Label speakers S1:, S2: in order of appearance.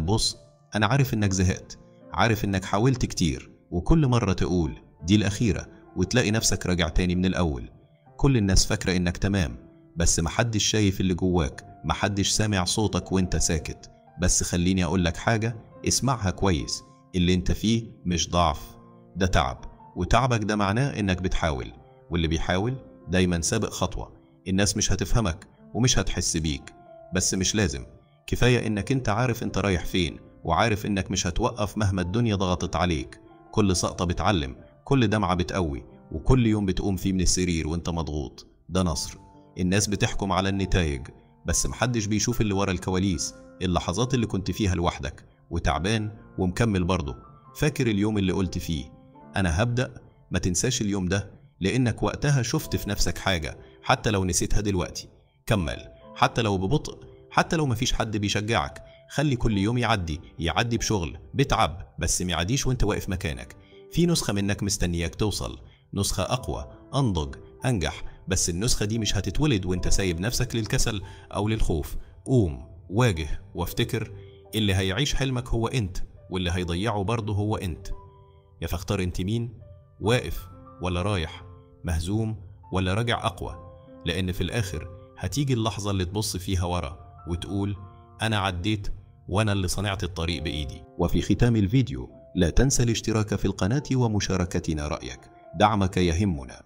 S1: بص، أنا عارف إنك زهقت، عارف إنك حاولت كتير، وكل مرة تقول دي الأخيرة وتلاقي نفسك راجع تاني من الأول. كل الناس فاكرة إنك تمام، بس محدش شايف اللي جواك، محدش سامع صوتك وإنت ساكت. بس خليني أقولك حاجة، اسمعها كويس، اللي إنت فيه مش ضعف، ده تعب، وتعبك ده معناه إنك بتحاول، واللي بيحاول دايما سابق خطوة. الناس مش هتفهمك ومش هتحس بيك، بس مش لازم، كفاية إنك إنت عارف إنت رايح فين، وعارف إنك مش هتوقف مهما الدنيا ضغطت عليك. كل سقطة بتعلم، كل دمعة بتقوي، وكل يوم بتقوم فيه من السرير وإنت مضغوط، ده نصر. الناس بتحكم على النتائج، بس محدش بيشوف اللي ورا الكواليس، اللحظات اللي كنت فيها لوحدك وتعبان ومكمل برضه. فاكر اليوم اللي قلت فيه أنا هبدأ؟ ما تنساش اليوم ده، لأنك وقتها شفت في نفسك حاجة حتى لو نسيتها دلوقتي. كمل، حتى لو ببطء، حتى لو مفيش حد بيشجعك. خلي كل يوم يعدي، يعدي بشغل، بتعب، بس ميعديش وانت واقف مكانك. في نسخة منك مستنياك توصل، نسخة أقوى، أنضج، أنجح، بس النسخة دي مش هتتولد وانت سايب نفسك للكسل أو للخوف. قوم، واجه، وافتكر اللي هيعيش حلمك هو انت، واللي هيضيعه برضه هو انت. يا فاختار انت مين، واقف ولا رايح، مهزوم ولا راجع أقوى. لأن في الآخر هتيجي اللحظة اللي تبص فيها ورا وتقول أنا عديت، وأنا اللي صنعت الطريق بإيدي. وفي ختام الفيديو لا تنسى الاشتراك في القناة ومشاركتنا رأيك، دعمك يهمنا.